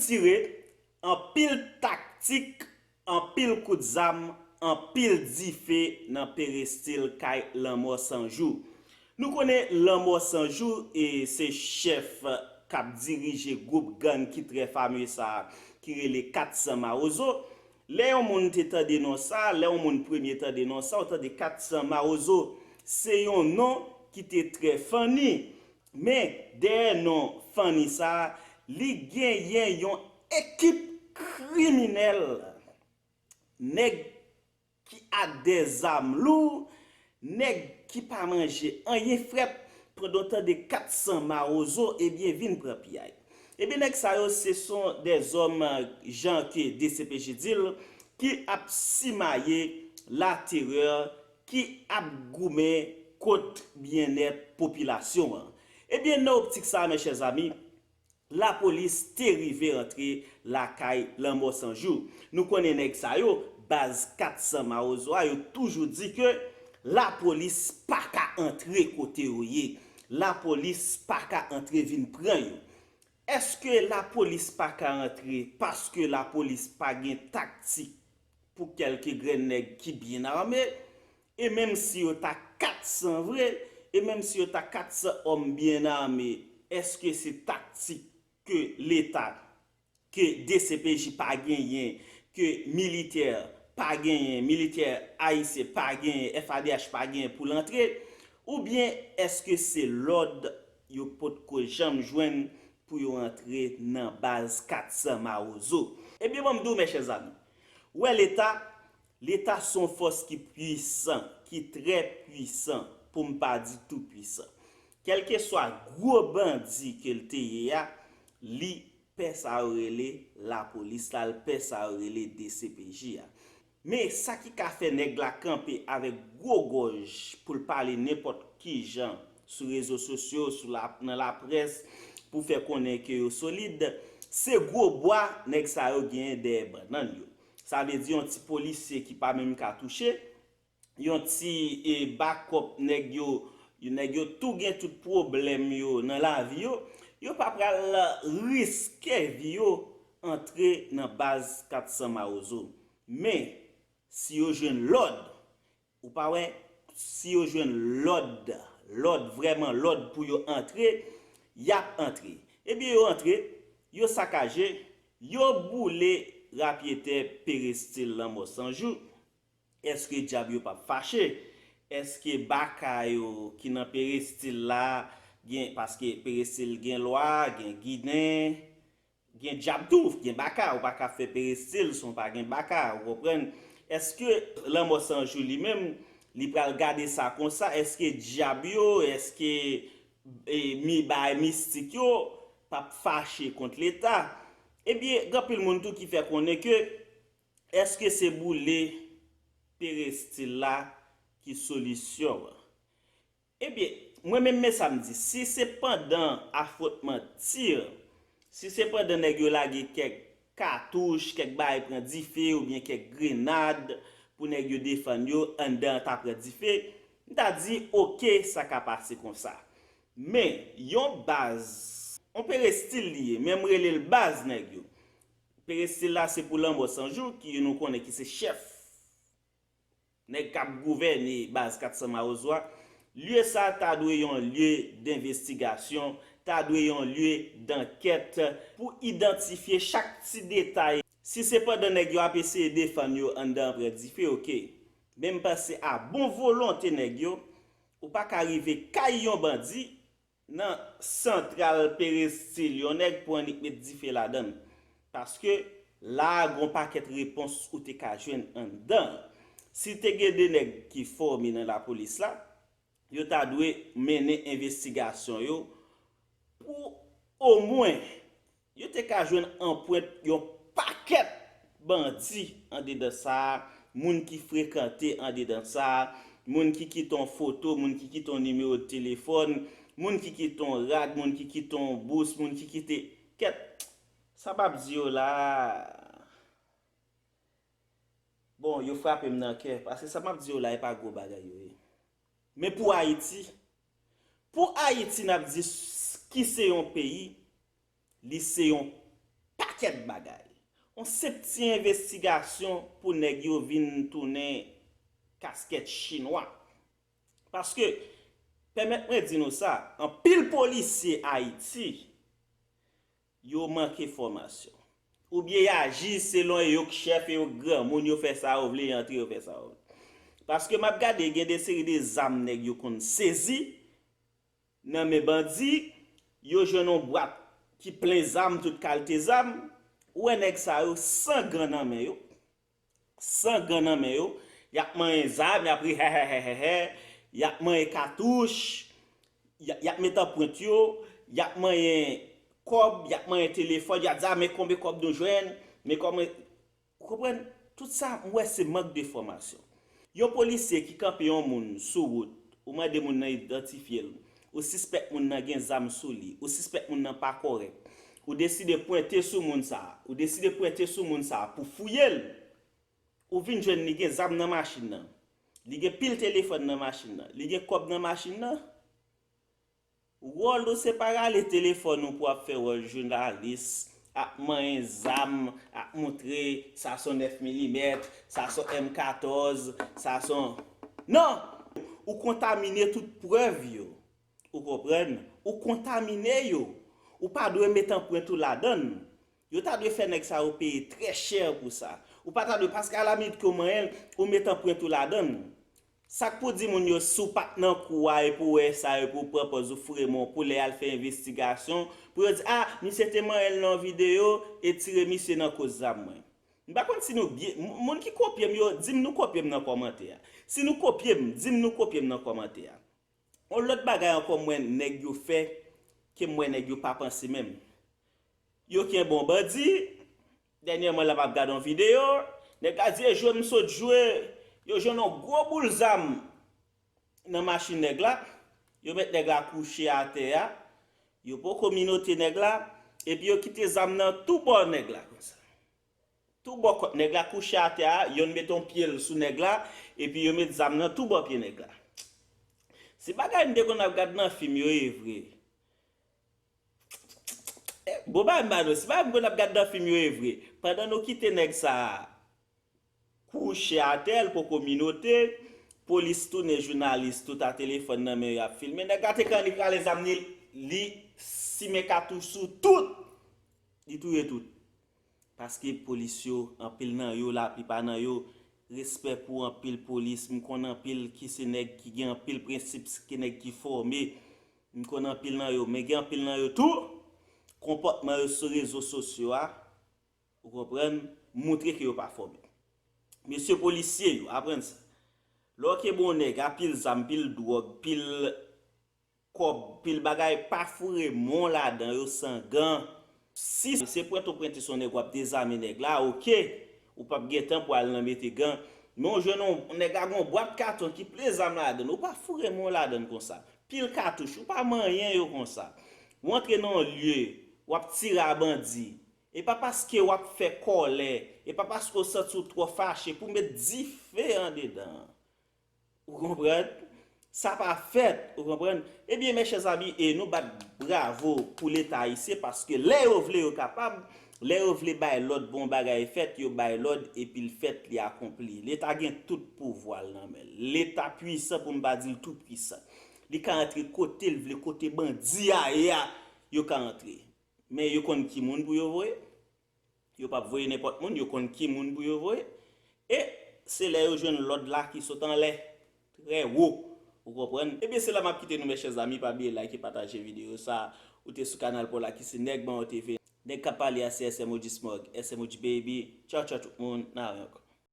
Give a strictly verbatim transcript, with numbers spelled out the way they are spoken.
tire, anpil taktik, anpil kout zam, anpil dife nan perestil kay Lanmò San Jou. Nou konnen Lanmò San Jou e se chèf k ap dirije gwoup gang ki trè famye sa a, ki rele kat san Mawozo. Lè yon moun te tande non sa a, lè yon moun premye tande non sa a, ou tande kat san Mawozo. Se yon non ki te trè funny. Men, dèyè non funny sa a, li genyen yon ekip kriminèl. Nèg ki ak dèzam lou, nèg ki pa manje anyen frèt, pandan w tande kat san Mawozo, ebyen, vin pran piyay. Ebyen, nèg sa yo, se son dèzòm, jan ke D C P J di l, ki ap simaye laterè, ki ap goumen kont byennèt popilasyon an. Ebyen, nan optik sa a, mes chers amis, lapolis te rive antre lakay Lanmò San Jou. Nou konnen nèg sa yo, baz kat san Mawozo a, yo toujou di ke lapolis pa ka antre kote yo ye. Lapolis pa ka antre vin pran yo. Èske lapolis pa ka antre paske lapolis pa gen taktik pou kèlke grenn nèg ki byen ame? E menm si yo ta kat san vre, e menm si yo ta kat san òm byen ame, èske se taktik ke Leta, ke D C P J pa genyen, ke militè pa genyen, militè ayisyen pa genyen, F A D H pa genyen pou l antre? Oubyen èske se lòd yo potko janm jwenn pou yo antre nan baz kat san Mawozo? Ebyen, ban m di w, mes chers amis, ou wè Leta, Leta se yon fòs ki pwisan, ki trè pwisan, pou m pa di tou pwisan. Kèlkeswa gwo bandi ke l te ye a, li pè sa yo rele lapolis la, l pè sa yo rele D C P J a. Men sa ki ka fè nèg la kanpe avèk gwo gòj pou l pale nenpòt ki jan sou rezo sosyo, sou la, nan laprès, pou fè konnen ke yo solid, se gwo bwa nèg sa yo genyen dèyè bannann yo. Sa vle di yon ti polisye ki pa menm ka touche, yon ti, e, bakòp nèg yo, nèg yo tou gen tout pwoblèm yo nan lavi yo, yo pa pral riske vi yo antre nan baz kat san Mawozo. Men, si yo jwenn lòd, ou pa wè, si yo jwenn lòd, lòd, vrèman lòd pou yo antre, y ap antre. Ebyen, yo antre, yo sakaje, yo boule rapyetè perestil Lanmò San Jou. Èske dyab yo p ap fache? Èske baka yo ki nan perestil la, gen, paske perestil gen lwa, gen ginen, gen dyab tou, gen baka, ou pa ka fè perestil san w pa gen baka, ou konprann? Èske Lanmò San Jou li menm, li pral gade sa konsa? Èske dyab yo, èske, e, mi, bagay mistik yo p ap fache kont Leta? Ebyen, gen anpil moun tou ki fè konnen ke èske se boule perestil la ki solisyon an? Ebyen, mwen menm men sa m di, si se pandan afwontman tir, si se pandan nèg yo lage kèk katouch, kèk bagay pran dife oubyen kèk grenad pou nèg yo defann yo, anndan an ta pran dife, m ta di, oke, sa ka pase konsa. Men, yon baz, yon perestil li ye, men m rele l baz nèg yo. Perestil la se pou Lanmò San Jou, ki nou konnen ki se chèf nèg k ap gouvène baz kat san Mawozo a, lye sa a ta dwe yon lye denvestigasyon, ta dwe yon lye dankèt pou idantifye chak ti detay. Si se pandan nèg yo ap eseye defann yo anndan an pran dife, oke. Men m panse a bon volonte nèg yo, ou pa ka rive kay yon bandi, nan santral perestil, yon nèg pou annik met dife ladan l. Paske la a gon pakèt repons ou te ka jwenn anndan. Si te gen de nèg ki fòme nan lapolis la, yo ta dwe mennen envestigasyon yo pou omwen yo te ka jwenn anprent yon pakèt bandi andedan sa a, moun ki frekante andedan sa a, moun ki kite yon foto, moun ki kite yon nimewo de telefòn, moun ki kite yon rad, moun ki kite yon bous, moun ki kite, kèt, sa m ap di yo la a, bon, yo frape m nan kè, paske sa m ap di yo la, e pa gwo bagay yo ye. Men pou Ayiti, pou Ayiti, n ap di s-, ki se yon peyi, li se yon pakèt bagay. Yon senp ti envestigasyon pou nèg yo vin tounen kaskèt chinwa. Paske, pèmèt mwen di nou sa, anpil polisye Ayiti, yo manke fòmasyon. Oubyen y aji selon e yo k chèf, e yo k granmoun, yo fè sa yo vle, y antre, yo fè sa yo vle. Paske m ap gade, gen de seri de zam nèg yo konn sezi nan men bandi, yo jwenn yon bwat ki plen zam, tout kalite zam, ou wè nèg sa yo san gan nan men yo, san gan nan men yo, y ap manyen zam, y ap ri hèhèhèhè, y ap manyen katouch, y a- y ap met anprent yo, y ap manyen kòb, y ap manyen telefòn, y ap di, "A, men konbyen kòb nou jwenn, men kòman," ou konprann? Tout sa, m wè se mank de fòmasyon. Yon polisye ki kanpe yon moun sou wout, ou mande moun nan idantifye l, ou sispèk moun nan gen zam sou li, ou sispèk moun nan pa kòrèk, ou deside pwente sou moun sa a, ou deside pwente sou moun sa a pou fouye l, ou vin jwenn li gen zam nan machin nan, li gen pil telefòn nan machin nan, li gen kòb nan machin nan. Wòl ou se pa rale telefòn ou pou ap fè wòl jounalis, ap manyen zam, ap moutre sa se yon nèf milimèt, sa se yon M katòz, sa se yon. Non! Ou kontamine tout prèv yo. Ou konprann? Ou kontamine yo. Ou pa dwe met anprent ou ladan l. Yo ta dwe fè nèg sa yo peye trè chè pou sa. Ou pa ta dwe, paske alaminit ke w manyen l, ou met anprent ou ladan l. Sa k pou di moun yo, si w pa t nan kou a epi w wè sa, epi w pran pòz ou foure men w pou lè y al fè envestigasyon, pou yo di, "A, misye te manyen l nan yon videyo e tire misye nan koz zam mwen." M pa konn si nou byen, m- moun ki kopye m yo, di m nou kopye m nan kòmantè a. Si nou kopye m, di m nou kopye m nan kòmantè a. Yon lòt bagay ankò m wè nèg yo fè, ke m wè nèg yo pa panse menm. Yo kenbe yon bandi, dènyèman la m ap gade yon videyo, nèg la di, "E jwe m sot jwe," yo jwenn yon gwo boul zam nan machin nèg la, yo met nèg la kouche atè a, yo poko minote nèg la, epi yo kite zam nan tou bò nèg la konsa. Tou bò kòt nèg la kouche atè a, yonn met yon pye l sou nèg la, epi yo met zam nan tou bò pye nèg la. Si bagay m te konn ap gad nan fim yo ye vre, bon bagay m ba nou, si bagay m konn ap gad nan fim yo ye vre, pandan nou kite nèg sa a kouche atè, l poko minote, polis tounen jounalis tout a telefòn nan men yo ap filme, nèg la te kannik rale zam ni, li simen katouch sou tout, li touye tout. Paske polis yo, anpil nan yo, laplipa nan yo, respè pou anpil polis, m konn anpil ki se nèg ki gen anpil prensip, ki nèg ki fòme, m konn anpil nan yo, men gen anpil nan yo tou, konpòtman yo sou rezo sosyo a, ou konprann, moutre ke yo pa fòme. Mesye polisye yo, aprann sa. Lè w kenbe yon nèg a pil zam, pil dwòg, pil kòb, pil bagay, pa foure men w ladan yo san gan. Si se pwente w pwente sou yon nèg w ap dezame nèg la, oke, ou p ap gen tan pou al nan mete gan. Men w jwenn yon nèg la gen yon bwat katon ki plen zam ladan l, ou pa foure men w ladan l konsa. Pil katouch, ou pa manyen yo konsa. Ou antre nan yon lye, w ap tire a bandi. E pa paske w ap fè kòlè, e pa paske w santi w twò fache pou w met dife andedan an. Ou konprann? Sa pa fèt, ou konprann? Ebyen, mes chers amis, e nou bat bravo pou Leta ayisyen, paske lè yo vle, yo kapab. Lè yo vle bay lòd pou yon bagay fèt, yo bay lòd, epi l fèt, li akonpli. Leta gen tout pouvwa l nan men l. Leta pwisan, pou m pa di l tou pwisan. Li ka antre kote l vle, kote bandi a ye a, yo ka antre. Men yo konn ki moun pou yo voye. Yo p ap voye nenpòt moun, yo konn ki moun pou yo voye. E se lè yo jwenn lòd la ki sot anlè, trè wo. Ou konprann? Ebyen, se la m ap kite nou, mes chers amis. Pa bliye like e pataje videyo sa. Ou te sou kanal pa w la ki se Nèg Ban Yo T V. Nèg k ap pale a se S M O G Smog, S M O G Baby. Tchaw, tchaw tout moun. N a wè ankò.